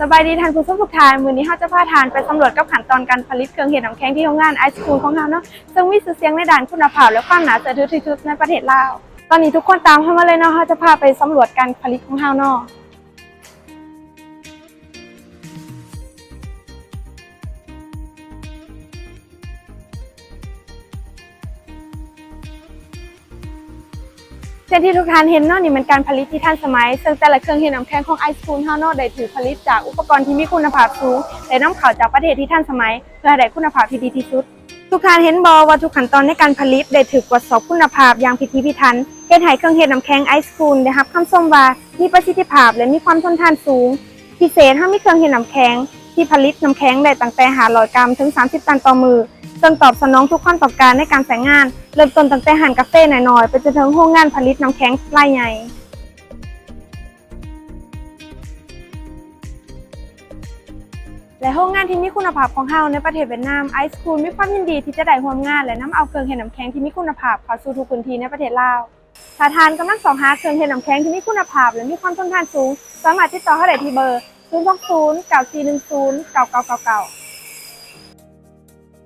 ສະບາຍດີທ່ານຜູ້ຊົມທຸກທ່ານ, ມື້ນີ້ເຮົາຈະພາທ່ານໄປສຳຫຼວດກັບຂັ້ນຕອນການຜະລິດເຄື່ອງເຮັດນ້ຳແຂງທີ່ໂຮງງານໄອສະຄູນຂອງເຮົາເນາະ, ເຊິ່ງມີຊື່ສຽງໃນດ້ານຄຸນນະພາບ ແລະ ຄວາມໜ້າເຊື່ອຖືທີ່ສຸດໃນປະເທດລາວ. ຕອນນີ້ທຸກຄົນຕາມເຮົາມາເລີຍເນາະ, ເຮົາຈະພາໄປສຳຫຼວດການຜະລິດຂອງເຮົາເນາະ. ເຊັ່ນທີ່ທຸກທ່ານເຫັນເນາະ, ນີ້ແມ່ນການຜະລິດທີ່ທັນສະໄໝ, ເຊິ່ງແຕ່ລະເຄື່ອງເຮັດນ້ຳແຂງຂອງໄອສະຄູນເຮົາເນາະ ໄດ້ຖືກຜະລິດຈາກອຸປະກອນທີ່ມີຄຸນນະພາບສູງ ແລະ ນຳເຂົ້າຈາກປະເທດທີ່ທັນສະໄໝ ເພື່ອໃຫ້ໄດ້ຄຸນນະພາບທີ່ດີທີ່ສຸດ. ທຸກທ່ານເຫັນບໍ່ວ່າທຸກຂັ້ນຕອນໃນການຜະລິດໄດ້ຖືກກວດສອບຄຸນນະພາບຢ່າງພິຖີພິຖັນ, ເຮັດໃຫ້ເຄື່ອງເຮັດນ້ຳແຂງໄອສະຄູນໄດ້ຮັບຄຳຊົມວ່າມີປະສິດທິພາບ ແລະ ມີຄວາມທົນທານສູງ. ພິເສດ, ເຮົາມີເຄື່ອງເຮັດນ້ຳແຂງທີ່ຜະລິດນ້ຳແຂງໄດ້ຕັ້ງແຕ່ຫ້າຮ້ອຍກຣາມເຖິງສາມສິບຕັນຕໍ່ມື້, ເຊິ່ງຕອບສະໜອງທຸກຄວາມຕ້ອງການໃນການໃຊ້ງານ, ເລີ່ມຕົ້ນຕັ້ງແຕ່ຮ້ານກາເຟນ້ອຍໆ ໄປຈົນເຖິງໂຮງງານຜະລິດນ້ຳແຂງລາຍໃຫຍ່. ແລະ ໂຮງງານທີ່ມີຄຸນນະພາບຂອງເຮົາໃນປະເທດຫວຽດນາມ, ໄອສະຄູນມີຄວາມຍິນດີທີ່ຈະໄດ້ຮ່ວມງານ ແລະ ນຳເອົາເຄື່ອງເຮັດນ້ຳແຂງທີ່ມີຄຸນນະພາບເຂົ້າສູ່ທຸກພື້ນທີ່ໃນປະເທດລາວ. ຖ້າທ່ານກຳລັງຊອກຫາເຄື່ອງເຮັດນ້ຳແຂງທີ່ມີຄຸນນະພາບ ແລະ ມີຄວາມທົນທານສູງ, ສາມາດຕິດຕໍ່ເຮົາໄດ້ທີ່ເບີ ສູນສອງສູນ ເກົ້າສີ່ໜຶ່ງສູນ ເກົ້າເກົ້າເກົ້າເກົ້າ.